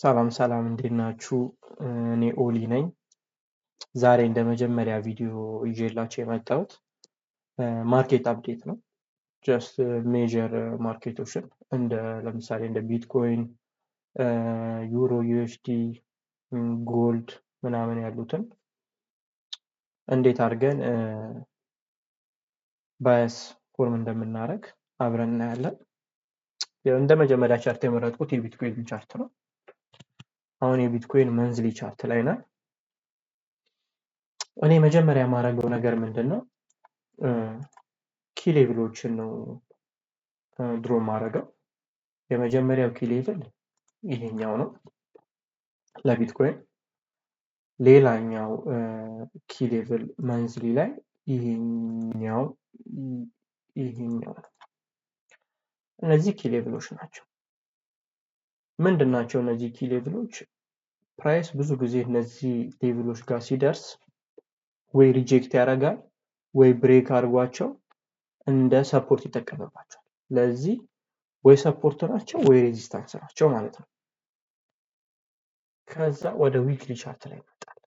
ሰላም ሰላም፣ እንዴት ናችሁ? እኔ ኦሊ ነኝ። ዛሬ እንደ መጀመሪያ ቪዲዮ ይዤላችሁ የመጣሁት market update ነው። Just major market ኦችን እንደ ለምሳሌ እንደ ቢትኮይን፣ ዩሮ USD፣ gold ምናምን ያሉትን እንዴት አድርገን bias form እንደምናደርግ አብረን እናያለን። እንደ መጀመሪያ chart የመረጥኩት የቢትኮይን chart ነው። አሁን የቢትኮይን monthly chart ላይ ነን። እኔ መጀመሪያ የማደርገው ነገር ምንድን ነው? Key level ኦችን ነው draw የማደርገው። የመጀመሪያው key level ይሄኛው ነው ለቢትኮይን። ሌላኛው key level monthly ላይ ይሄኛው ነው። እነዚህ key level ኦች ናቸው። ምንድን ናቸው እነዚህ key level ኦች? Price ብዙ ጊዜ እነዚህ level ኦች ጋር ሲደርስ ወይ reject ያደርጋል ወይ break አድርጓቸው እንደ support ይጠቀምባቸዋል። ለዚህ ወይ support ናቸው ወይ resistance ናቸው ማለት ነው። ከዛ ወደ weekly chart ላይ እንመጣለን።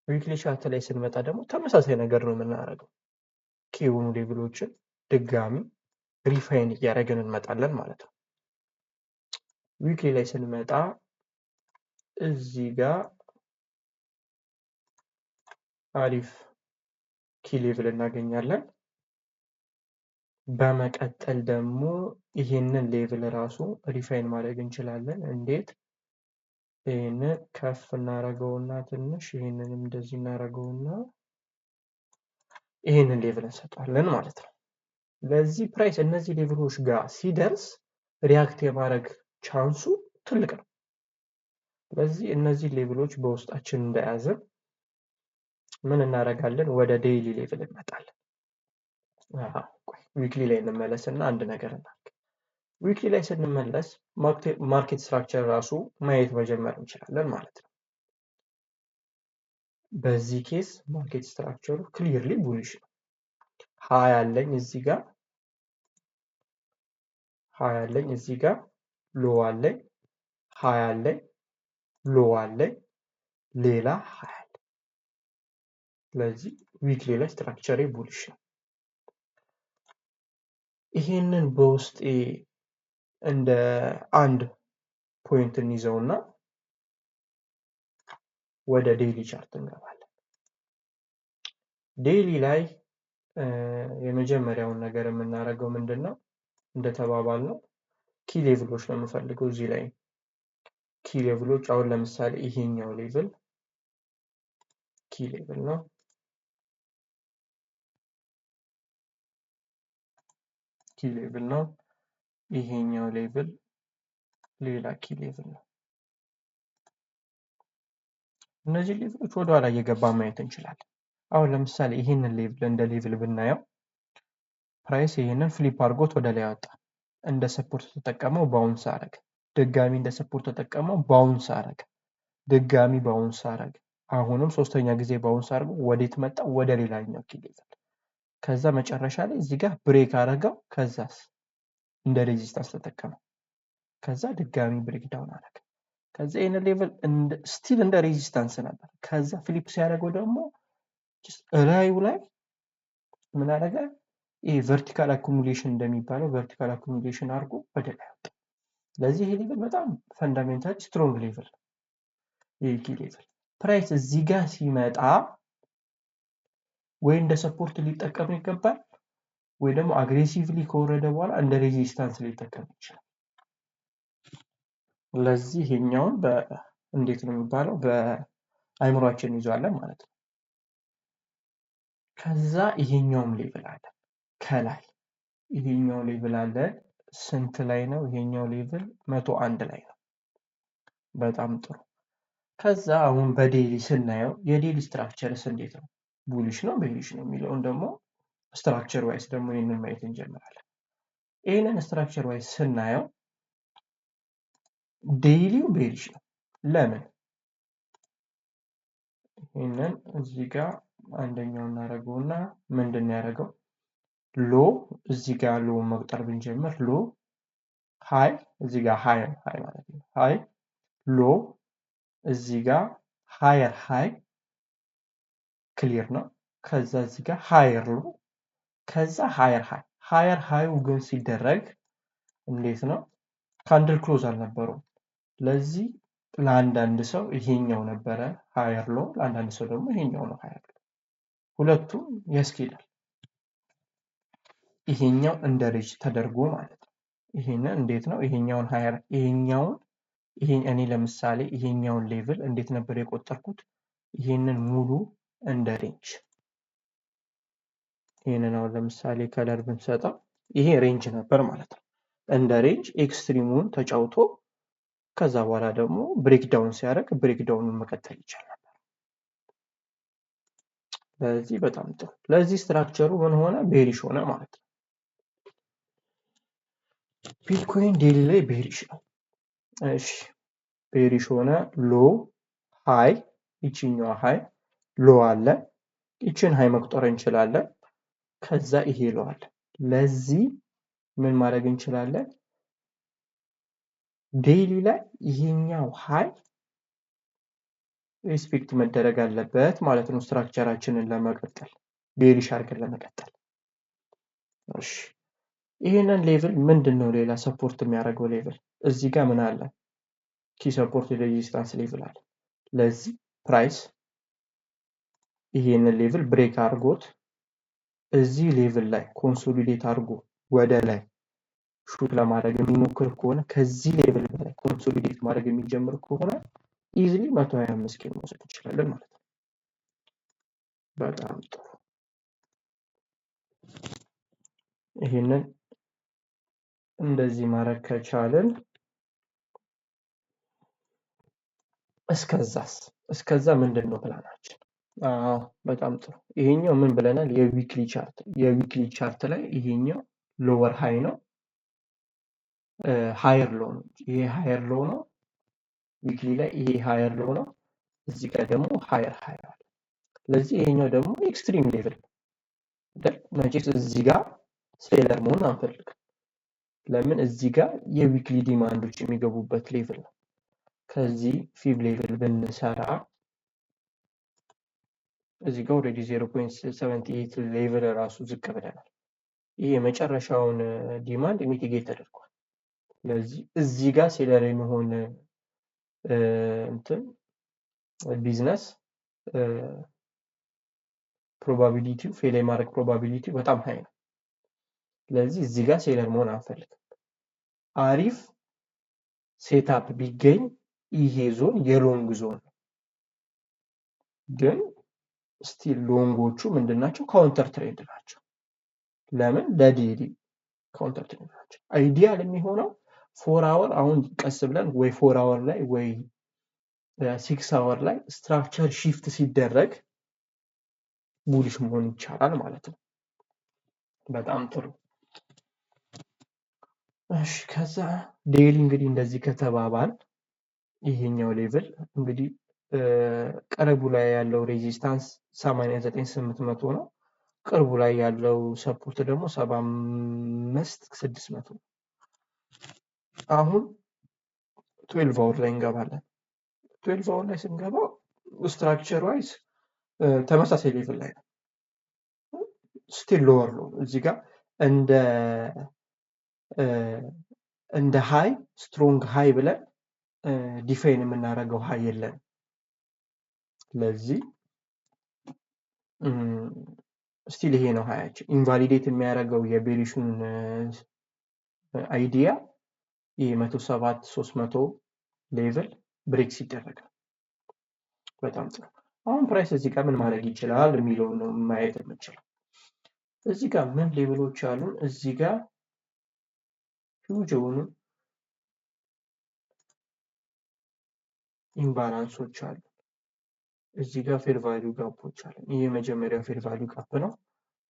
Weekly chart ላይ ስንመጣ ደግሞ ተመሳሳይ ነገር ነው የምናደርገው። Key የሆኑ level ኦችን ድጋሚ refine እያደረግን እንመጣለን ማለት ነው። Weekly ላይ ስንመጣ እዚህ ጋር አሪፍ key level እናገኛለን። በመቀጠል ደግሞ ይሄንን level ራሱ refine ማድረግ እንችላለን። እንዴት? ይህንን ከፍ እናደርገውና ትንሽ ይህንንም እንደዚህ እናደርገውና ይህንን level እንሰጠዋለን ማለት ነው። ለዚህ price እነዚህ level ኦች ጋር ሲደርስ react የማድረግ chance ኡ ትልቅ ነው። ስለዚህ እነዚህ level ኦች በውስጣችን እንደያዝን ምን እናደርጋለን? ወደ daily level እንመጣለን። Weekly ላይ እንመለስና አንድ ነገር እናድርግ። Weekly ላይ ስንመለስ market structure ራሱ ማየት መጀመር እንችላለን ማለት ነው። በዚህ case market structure ኡ clearly bullish ነው። High አለኝ እዚህ ጋር፣ high አለኝ እዚህ ጋር፣ low አለኝ፣ high አለኝ፣ low አለኝ፣ ሌላ high አለኝ። ስለዚህ weekly ላይ structure ኤ bullish ነው። ይሄንን በውስጤ እንደ አንድ point እንይዘውና ወደ daily chart እንገባለን። Daily ላይ የመጀመሪያውን ነገር የምናደርገው ምንድን ነው? እንደተባባልነው key level ኦች ነው የምፈልገው እዚህ ላይ key level ኦች። አሁን ለምሳሌ ይሄኛው level key level ነው። Key level ነው። ይሄኛው level ሌላ key level ነው። እነዚህ level ኦች ወደኋላ እየገባ ማየት እንችላለን። አሁን ለምሳሌ ይሄንን level እንደ level ብናየው price ይሄንን flip አድርጎት ወደ ላይ አወጣ። እንደ support ተጠቀመው፣ bounce አረገ። ድጋሚ እንደ support ተጠቀመው፣ bounce አረገ። ድጋሚ bounce አረገ። አሁንም ሶስተኛ ጊዜ bounce አድርጎ ወዴት መጣ? ወደ ሌላኛው key level። ከዛ መጨረሻ ላይ እዚህ ጋር break አረገው። ከዛስ እንደ resistance ተጠቀመው። ከዛ ድጋሚ break down አረገ። ከዛ ይሄንን level still እንደ resistance ነበር። ከዛ flip ሲያደርገው ደግሞ እላዩ ላይ ምን አደረገ? ይሄ vertical accumulation እንደሚባለው vertical accumulation አድርጎ ወደ ላይ ወጣ። ስለዚህ ይሄ level በጣም fundamental strong level ነው። ይሄ key level price እዚህ ጋር ሲመጣ ወይ እንደ support ሊጠቀም ይገባል ወይ ደግሞ aggressively ከወረደ በኋላ እንደ resistance ሊጠቀም ይችላል። ለዚህ ይሄኛውን እንዴት ነው የሚባለው በአይምሯችን ይዟለን ማለት ነው። ከዛ ይሄኛውም level አለ ከላይ ይሄኛው level አለ። ስንት ላይ ነው ይሄኛው level? 101 ላይ ነው። በጣም ጥሩ። ከዛ አሁን በ daily ስናየው የ daily structure ስ እንዴት ነው? Bullish ነው bearish ነው የሚለውን ደግሞ structure wise ደግሞ ይህንን ማየት እንጀምራለን። ይህንን structure wise ስናየው daily ው bearish ነው። ለምን? ይህንን እዚህ ጋር አንደኛው እናደርገውና ምንድን ነው ያደረገው? Low እዚህ ጋር low መቁጠር ብንጀምር low፣ high፣ እዚህ ጋር high፣ high ማለት ነው። High፣ Low፣ እዚህ ጋር higher high clear ነው። ከዛ እዚህ ጋር higher low፣ ከዛ higher high። Higher high ኡ ግን ሲደረግ እንዴት ነው? Candle close አልነበረውም። ለዚህ ለአንዳንድ ሰው ይሄኛው ነበረ higher low፣ ለአንዳንድ ሰው ደግሞ ይሄኛው ነው higher low። ሁለቱም ያስኬዳል። ይሄኛው እንደ range ተደርጎ ማለት ነው። ይሄንን እንዴት ነው ይሄኛውን higher ይሄኛውን ይሄ እኔ ለምሳሌ ይሄኛውን level እንዴት ነበር የቆጠርኩት? ይሄንን ሙሉ እንደ range፣ ይሄንን አሁን ለምሳሌ color ብንሰጠው ይሄ range ነበር ማለት ነው። እንደ range extreme ኡን ተጫውቶ ከዛ በኋላ ደግሞ breakdown ሲያደርግ breakdown ኡን መቀጠል ይቻላል። ለዚህ በጣም ጥሩ። ለዚህ structure ኡ ምን ሆነ? Bearish ሆነ ማለት ነው። ቢትኮይን daily ላይ bearish ነው። እሺ፣ bearish ሆነ። Low፣ high፣ ይችኛዋ high፣ low አለ። ይችን high መቁጠር እንችላለን። ከዛ ይሄ low አለ። ለዚህ ምን ማድረግ እንችላለን? Daily ላይ ይሄኛው high respect መደረግ አለበት ማለት ነው። Structure ኣችንን ለመቀጠል፣ bearish አድርገን ለመቀጠል። እሺ፣ ይሄንን level ምንድን ነው ሌላ support የሚያደርገው level? እዚህ ጋር ምን አለ? Key support resistance level አለ። ለዚህ price ይሄንን level break አድርጎት እዚህ level ላይ consolidate አድርጎ ወደ ላይ shoot ለማድረግ የሚሞክር ከሆነ፣ ከዚህ level በላይ consolidate ማድረግ የሚጀምር ከሆነ easily 125 K መውሰድ እንችላለን ማለት ነው። በጣም ጥሩ። ይህንን እንደዚህ ማድረግ ከቻልን እስከዛስ እስከዛ ምንድን ነው ፕላናችን? አዎ፣ በጣም ጥሩ። ይሄኛው ምን ብለናል? የ weekly chart፣ የ weekly chart ላይ ይሄኛው lower high ነው፣ higher low ነው። ይሄ higher low ነው። Weekly ላይ ይሄ higher low ነው። እዚህ ጋር ደግሞ higher high አለ። ስለዚህ ይሄኛው ደግሞ extreme level ነው አይደል? መቼስ እዚህ ጋር seller መሆን አንፈልግም። ለምን? እዚህ ጋር የ weekly demand ኦች የሚገቡበት level ነው። ከዚህ fib level ብንሰራ እዚህ ጋር already 0.78 level ራሱ ዝቅ ብለናል። ይህ የመጨረሻውን demand mitigate ተደርጓል። ስለዚህ እዚህ ጋር seller የመሆን እንትን business probability ው፣ fail የማድረግ probability ው በጣም high ነው። ስለዚህ እዚህ ጋር seller መሆን አንፈልግም። አሪፍ setup ቢገኝ ይሄ zone የ long zone ነው። ግን still long ኦቹ ምንድን ናቸው? Counter trend ናቸው። ለምን? ለ daily counter trend ናቸው። Ideal የሚሆነው 4 hour፣ አሁን ቀስ ብለን ወይ 4 hour ላይ ወይ 6 hour ላይ structure shift ሲደረግ bullish መሆን ይቻላል ማለት ነው። በጣም ጥሩ። እሺ፣ ከዛ daily እንግዲህ እንደዚህ ከተባባል ይሄኛው level እንግዲህ ቅርቡ ላይ ያለው resistance 89,800 ነው። ቅርቡ ላይ ያለው support ደግሞ 75,600 ነው። አሁን 12 hour ላይ እንገባለን። 12 hour ላይ ስንገባ structure wise ተመሳሳይ level ላይ ነው። Still lower low እዚህ ጋር እንደ high፣ strong high ብለን define የምናደርገው high የለን። ስለዚህ still ይሄ ነው high ኣችን። Invalidate የሚያደርገው የ bearish ኡን idea ይህ 107,300 level break ሲደረግ ነው። በጣም ጥሩ። አሁን price እዚህ ጋር ምን ማድረግ ይችላል የሚለውን ነው ማየት የምንችለው። እዚህ ጋር ምን level ኦች አሉን? እዚህ ጋር huge የሆኑ imbalance ኦች አሉ። እዚህ ጋር fair value gap ኦች አሉ። ይህ የመጀመሪያው fair value gap ነው።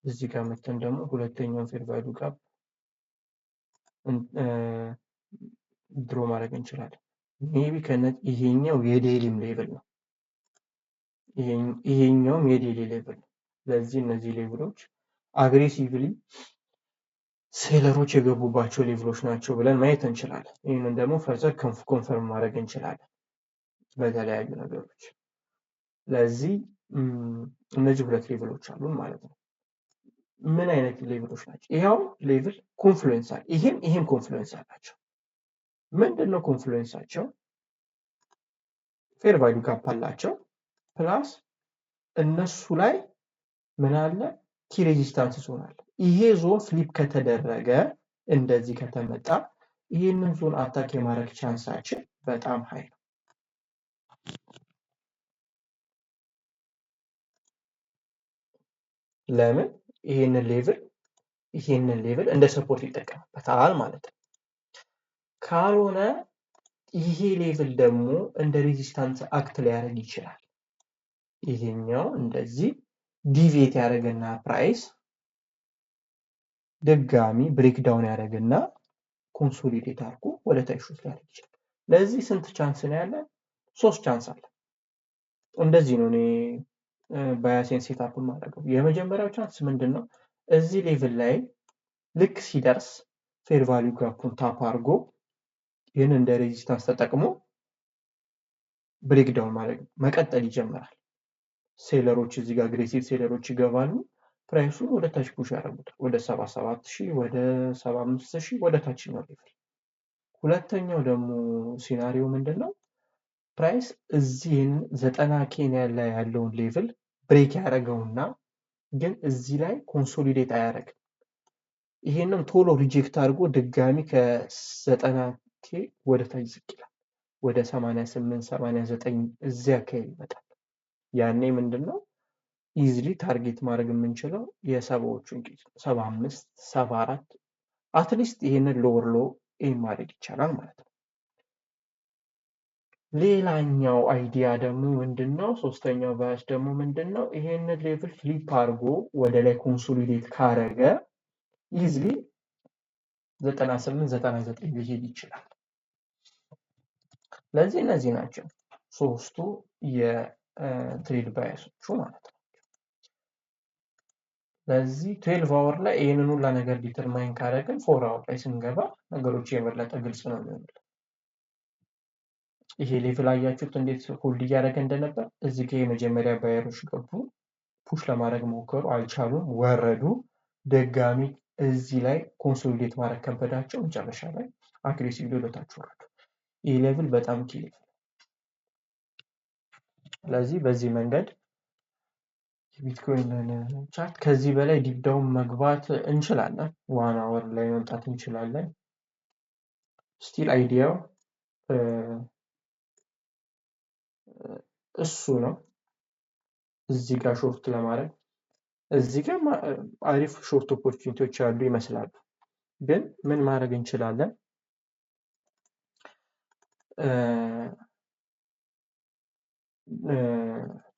እዚህ ጋር መተን ደግሞ ሁለተኛውን fair value gap draw ማድረግ እንችላለን። Maybe ከነ ይሄኛው የ daily ም level ነው። ይሄኛውም የ daily level ነው። ስለዚህ እነዚህ level ኦች aggressively seller ኦች የገቡባቸው level ኦች ናቸው ብለን ማየት እንችላለን። ይህንን ደግሞ further confirm ማድረግ እንችላለን። በተለያዩ ነገሮች። ለዚህ እነዚህ ሁለት level ኦች አሉን ማለት ነው። ምን አይነት level ኦች ናቸው? ይኸው level confluence አለ። ይሄም confluence አላቸው። ምንድን ነው confluence ኣቸው? Fair value gap አላቸው። Plus እነሱ ላይ ምን አለ? Key resistance zone አለ። ይሄ zone flip ከተደረገ፣ እንደዚህ ከተመጣ ይህንን zone attack የማድረግ chance ኣችን በጣም high ነው። ለምን? ይሄንን level እንደ support ይጠቀምበታል ማለት ነው። ካልሆነ ይሄ level ደግሞ እንደ resistance act ሊያደርግ ይችላል። ይሄኛው እንደዚህ deviate ያደርግና price ድጋሚ breakdown ያደርግና consolidate አድርጎ ወደ ታች shoot ሊያደርግ ይችላል። ለዚህ ስንት chance ነው ያለ? ሶስት chance አለ። እንደዚህ ነው እኔ bias ኤን setup የማደርገው። የመጀመሪያው chance ምንድን ነው? እዚህ level ላይ ልክ ሲደርስ fair value gap ኡን tap አድርጎ ይህን እንደ resistance ተጠቅሞ breakdown ማድረግ መቀጠል ይጀምራል። Seller ኦች እዚህ ጋር aggressive seller ኦች ይገባሉ። Price ኡን ወደ ታች push ያደርጉታል። ወደ 77 ሺህ፣ ወደ 75 ሺህ፣ ወደ ታችኛው level። ሁለተኛው ደግሞ scenario ምንድን ነው? Price እዚህን 90 K ላይ ያለውን level break ያደረገውና ግን እዚህ ላይ consolidate አያደርግም። ይሄንን ቶሎ reject አድርጎ ድጋሚ ከ90 K ወደ ታች ዝቅ ይላል። ወደ 88፣ 89 እዚህ አካባቢ ይመጣል። ያኔ ምንድን ነው easily target ማድረግ የምንችለው የሰባዎቹን ቄስ 75፣ 74፣ at least ይሄንን lower low aim ማድረግ ይቻላል ማለት ነው። ሌላኛው idea ደግሞ ምንድን ነው? ሶስተኛው bias ደግሞ ምንድን ነው? ይሄንን level flip አድርጎ ወደ ላይ consolidate ካረገ easily 98፣ 99 ሊሄድ ይችላል። ለዚህ እነዚህ ናቸው ሶስቱ የ trade bias ኦቹ ማለት ነው። ለዚህ 12 hour ላይ ይህንን ሁላ ነገር determine ካደረግን 4 hour ላይ ስንገባ ነገሮች የበለጠ ግልጽ ነው የሚሆኑት። ይሄ level አያችሁት እንዴት hold እያደረገ እንደነበር። እዚህ ጋ የመጀመሪያ buyer ኦች ገቡ፣ push ለማድረግ ሞከሩ፣ አልቻሉም፣ ወረዱ። ድጋሚ እዚህ ላይ consolidate ማድረግ ከበዳቸው፣ መጨረሻ ላይ aggressive ወደታች ወረዱ። ይህ level በጣም key level። ስለዚህ በዚህ መንገድ የቢትኮይንን chart ከዚህ በላይ deep down መግባት እንችላለን። 1 hour ላይ መምጣት እንችላለን። Still idea ው እሱ ነው። እዚህ ጋር short ለማድረግ እዚህ ጋር አሪፍ short opportunity ዎች ያሉ ይመስላሉ። ግን ምን ማድረግ እንችላለን?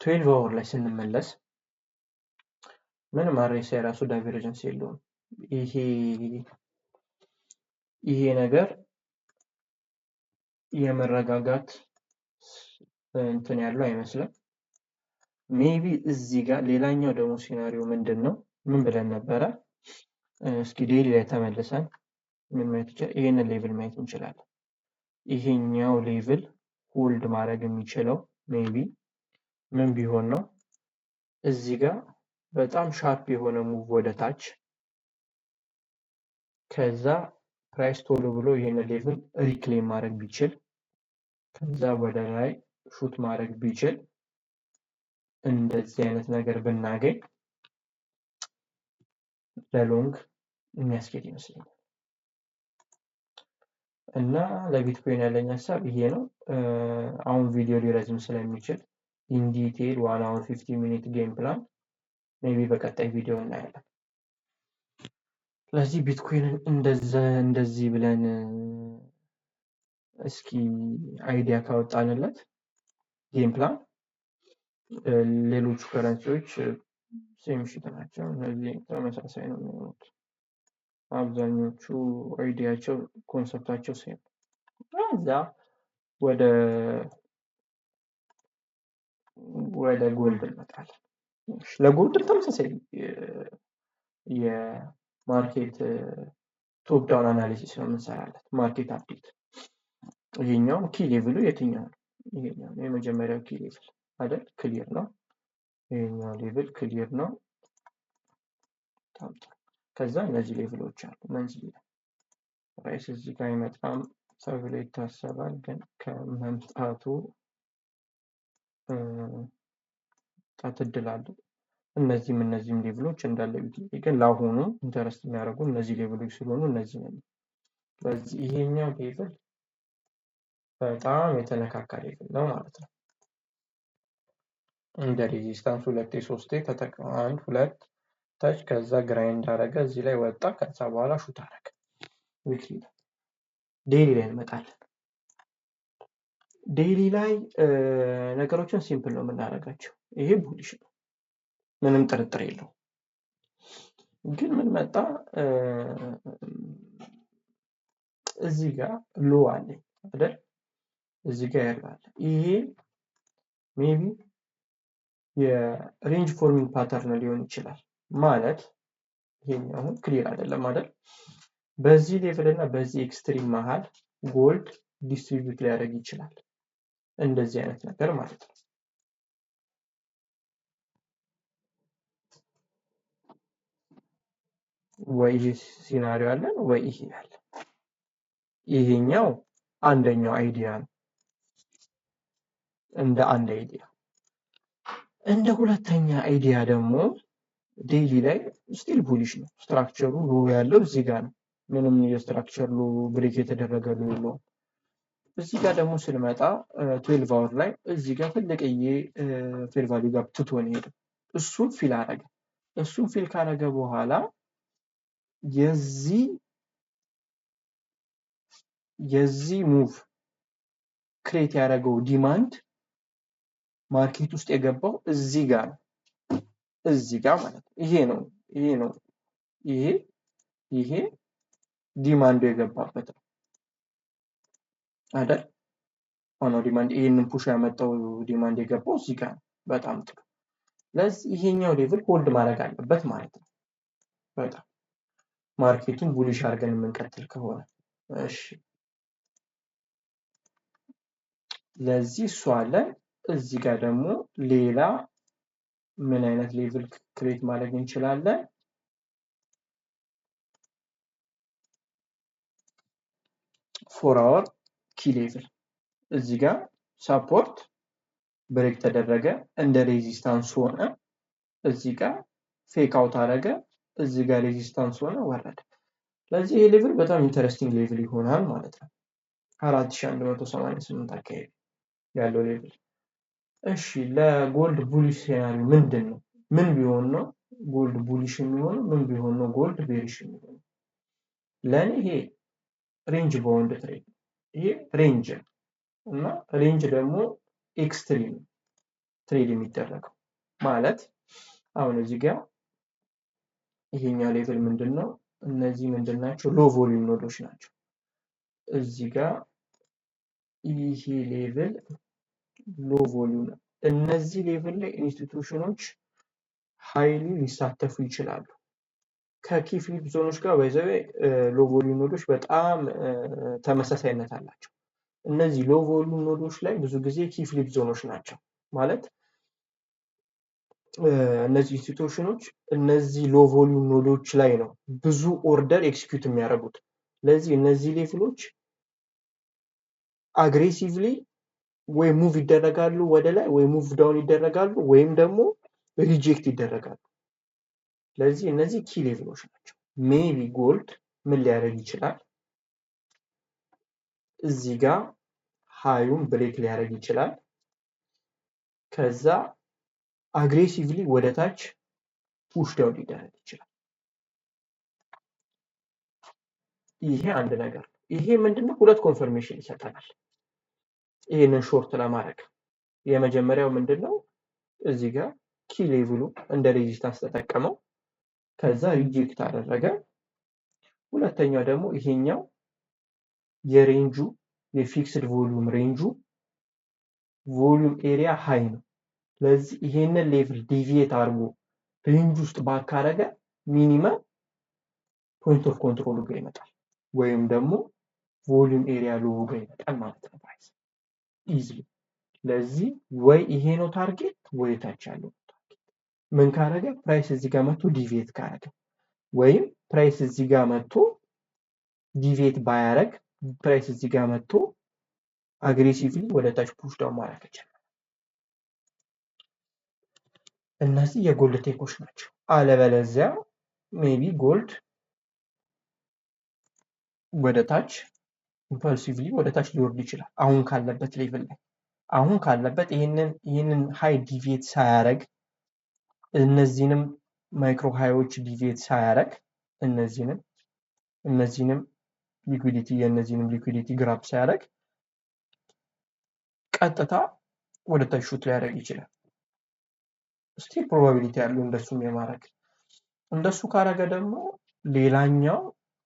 12 hour ላይ ስንመለስ ምንም RSI የራሱ divergence የለውም። ይሄ ነገር የመረጋጋት እንትን ያለው አይመስልም። Maybe እዚህ ጋር ሌላኛው ደግሞ scenario ምንድን ነው? ምን ብለን ነበረ? እስኪ daily ላይ ተመልሰን ምን ማየት ይቻላል? ይሄንን level ማየት እንችላለን። ይሄኛው level hold ማድረግ የሚችለው maybe ምን ቢሆን ነው? እዚህ ጋር በጣም sharp የሆነ move ወደ ታች፣ ከዛ price ቶሎ ብሎ ይሄንን level reclaim ማድረግ ቢችል፣ ከዛ ወደ ላይ shoot ማድረግ ቢችል፣ እንደዚህ አይነት ነገር ብናገኝ ለ long የሚያስኬድ ይመስለኛል። እና ለቢትኮይን ያለኝ ሀሳብ ይሄ ነው። አሁን ቪዲዮ ሊረዝም ስለሚችል in detail 1 hour 50 minute game plan maybe በቀጣይ ቪዲዮ እናያለን። ስለዚህ ቢትኮይንን እንደዚህ ብለን እስኪ idea ካወጣንለት game plan፣ ሌሎቹ currency ዎች same shit ናቸው። እነዚህ ተመሳሳይ ነው የሚሆኑት። አብዛኞቹ idea ኣቸው concept ኣቸው same። እዛ ወደ gold እንመጣለን። ለ gold ም ተመሳሳይ የ market top down analysis ነው የምንሰራለት። Market update ይሄኛው key level ኡ የትኛው ነው? ይሄኛው ነው የመጀመሪያው key level አይደል? Clear ነው። ይሄኛው level clear ነው። በጣም ጥሩ። ከዛ እነዚህ level ኦች አሉ። Monthly ላይ price እዚህ ጋር አይመጣም ተብሎ ይታሰባል፣ ግን ከመምጣቱ ጣት እድል አለው። እነዚህም level ኦች እንዳለ weekly፣ ግን ለአሁኑ interest የሚያደርጉ እነዚህ level ኦች ስለሆኑ እነዚህ ነው። ስለዚህ ይሄኛው level በጣም የተነካካ level ነው ማለት ነው። እንደ resistance ሁለቴ ሶስቴ ተጠቅመ፣ አንድ ሁለት touch፣ ከዛ grind አረገ፣ እዚህ ላይ ወጣ፣ ከዛ በኋላ shoot አረገ። Weekly ላይ። Daily ላይ እንመጣለን። Daily ላይ ነገሮችን simple ነው የምናደርጋቸው። ይሄ bullish ነው፣ ምንም ጥርጥር የለው። ግን ምን መጣ? እዚህ ጋር low አለ አይደል? እዚህ ጋር ያለው አለ። ይሄ maybe የ range forming pattern ሊሆን ይችላል። ማለት ይሄኛው አሁን clear አይደለም አይደል? በዚህ level እና በዚህ extreme መሃል gold distribute ሊያደርግ ይችላል። እንደዚህ አይነት ነገር ማለት ነው። ወይ ይሄ scenario አለን ወይ ይሄ አለ። ይሄኛው አንደኛው idea ነው፣ እንደ አንድ idea። እንደ ሁለተኛ idea ደግሞ daily ላይ still bullish ነው። Structure ኡ low ያለው እዚህ ጋር ነው። ምንም የ structure low break የተደረገ low የለውም። እዚህ ጋር ደግሞ ስንመጣ 12 hour ላይ እዚህ ጋር ትልቅዬ fair value gap ትቶ ነው የሄደው። እሱን fill አረገ። እሱን fill ካረገ በኋላ የዚህ move create ያደረገው demand market ውስጥ የገባው እዚህ ጋር ነው። እዚህ ጋር ማለት ነው። ይሄ ነው ይሄ demand ኡ የገባበት ነው አይደል? ሆኖ demand ይሄንን push ያመጣው demand የገባው እዚህ ጋር ነው። በጣም ጥሩ። ለዚህ ይሄኛው level hold ማድረግ አለበት ማለት ነው። በጣም market ኡን bullish አድርገን የምንቀጥል ከሆነ፣ እሺ፣ ለዚህ እሱ አለ። እዚህ ጋር ደግሞ ሌላ ምን አይነት level create ማድረግ እንችላለን? 4 hour key level እዚህ ጋር support break ተደረገ፣ እንደ resistance ሆነ። እዚህ ጋር fake out አደረገ፣ እዚህ ጋር resistance ሆነ፣ ወረደ። ስለዚህ ይሄ level በጣም interesting level ይሆናል ማለት ነው። 4188 አካባቢ ያለው level። እሺ፣ ለ gold bullish scenario ምንድን ነው? ምን ቢሆን ነው gold bullish የሚሆነው? ምን ቢሆን ነው gold bearish የሚሆነው? ለእኔ ይሄ range bound trade፣ ይሄ range እና range ደግሞ extreme trade የሚደረገው ማለት አሁን እዚህ ጋር ይሄኛው level ምንድን ነው? እነዚህ ምንድን ናቸው? Low volume node ኦች ናቸው። እዚህ ጋር ይሄ level low volume ነው። እነዚህ level ላይ institution ኦች highly ሊሳተፉ ይችላሉ። ከ key flip zone ኦች ጋር by the way low volume node ኦች በጣም ተመሳሳይነት አላቸው። እነዚህ low volume node ኦች ላይ ብዙ ጊዜ key flip zone ኦች ናቸው። ማለት እነዚህ institution ኦች እነዚህ low volume node ኦች ላይ ነው ብዙ order execute የሚያደርጉት። ለዚህ እነዚህ level ኦች aggressively ወይ move ይደረጋሉ ወደ ላይ፣ ወይ move down ይደረጋሉ፣ ወይም ደግሞ reject ይደረጋሉ። ስለዚህ እነዚህ key level ኦች ናቸው። Maybe gold ምን ሊያደርግ ይችላል? እዚህ ጋር high ኡን break ሊያደርግ ይችላል። ከዛ aggressively ወደ ታች push down ሊደረግ ይችላል። ይሄ አንድ ነገር ነው። ይሄ ምንድነው? ሁለት confirmation ይሰጠናል ይሄንን short ለማድረግ። የመጀመሪያው ምንድነው? እዚህ ጋር key level ኡ እንደ resistance ተጠቀመው፣ ከዛ reject አደረገ። ሁለተኛው ደግሞ ይሄኛው የ range ኡ የ fixed volume range ኡ volume area high ነው። ስለዚህ ይሄንን level deviate አድርጎ range ውስጥ back ካረገ minimum point of control ኡ ጋር ይመጣል ወይም ደግሞ volume area low ጋር ይመጣል ማለት ነው price easily። ለዚህ ወይ ይሄ ነው target ወይ ታች ያለው target። ምን ካረገ? Price እዚህ ጋር መጥቶ deviate ካረገ፣ ወይም price እዚህ ጋር መጥቶ deviate ባያረግ፣ price እዚህ ጋር መጥቶ aggressively ወደ ታች push down ማድረግ ይችላል። እነዚህ የ gold take ኦች ናቸው። አለበለዚያ maybe gold ወደ ታች impulsively ወደ ታች ሊወርድ ይችላል። አሁን ካለበት level ላይ፣ አሁን ካለበት ይህንን high deviate ሳያረግ፣ እነዚህንም micro high ኦች deviate ሳያረግ፣ እነዚህንም liquidity የእነዚህንም liquidity grab ሳያደርግ ቀጥታ ወደ ታች shoot ሊያደርግ ይችላል። Still probability ያለው እንደሱም የማድረግ። እንደሱ ካረገ ደግሞ ሌላኛው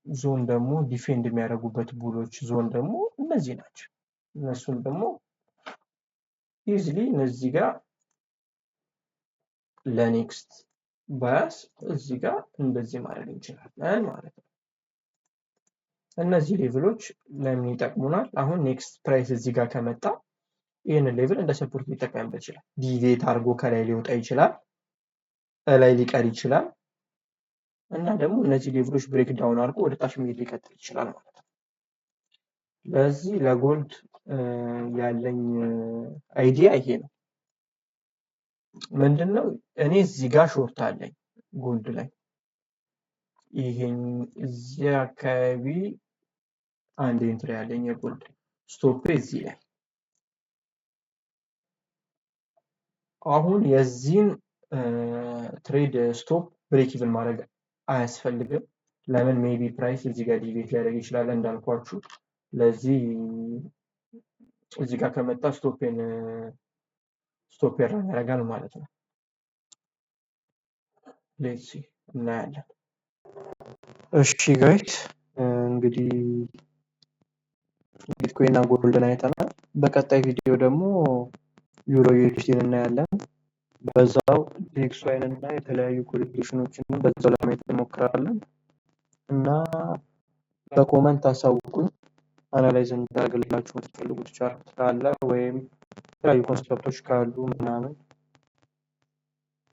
ዞን ደግሞ defend የሚያደርጉበት bull ኦች zone ደግሞ እነዚህ ናቸው። እነሱን ደግሞ easily እነዚህ ጋር ለ next bias እዚህ ጋር እንደዚህ ማድረግ እንችላለን ማለት ነው። እነዚህ level ኦች ለምን ይጠቅሙናል? አሁን next price እዚህ ጋር ከመጣ ይህንን level እንደ support ሊጠቀምበት ይችላል። Deviate አድርጎ ከላይ ሊወጣ ይችላል፣ ላይ ሊቀር ይችላል እና ደግሞ እነዚህ level ኦች break down አድርጎ ወደ ታች መሄድ ሊቀጥል ይችላል ማለት ነው። ለዚህ ለ gold ያለኝ idea ይሄ ነው። ምንድነው? እኔ እዚህ ጋር short አለኝ gold ላይ። ይሄን እዚህ አካባቢ አንድ entry ያለኝ የ gold፣ stop እዚህ ላይ። አሁን የዚህን trade stop break even ማድረግ አያስፈልግም። ለምን? Maybe price እዚህ ጋር deviate ሊያደርግ ይችላል እንዳልኳችሁ። ለዚህ እዚህ ጋር ከመጣ stop run ያደርጋል ማለት ነው። Let's see፣ እናያለን። እሺ guys፣ እንግዲህ ቢትኮይን እና gold ን አይተናል። በቀጣይ ቪዲዮ ደግሞ Euro USD ን እናያለን። በዛው DXY ን እና የተለያዩ correlation ኦችንም በዛው ለማየት እንሞክራለን እና በ comment አሳውቁኝ analyze እንዳደርግላችሁ የምትፈልጉት chart ካለ ወይም የተለያዩ concept ኦች ካሉ ምናምን።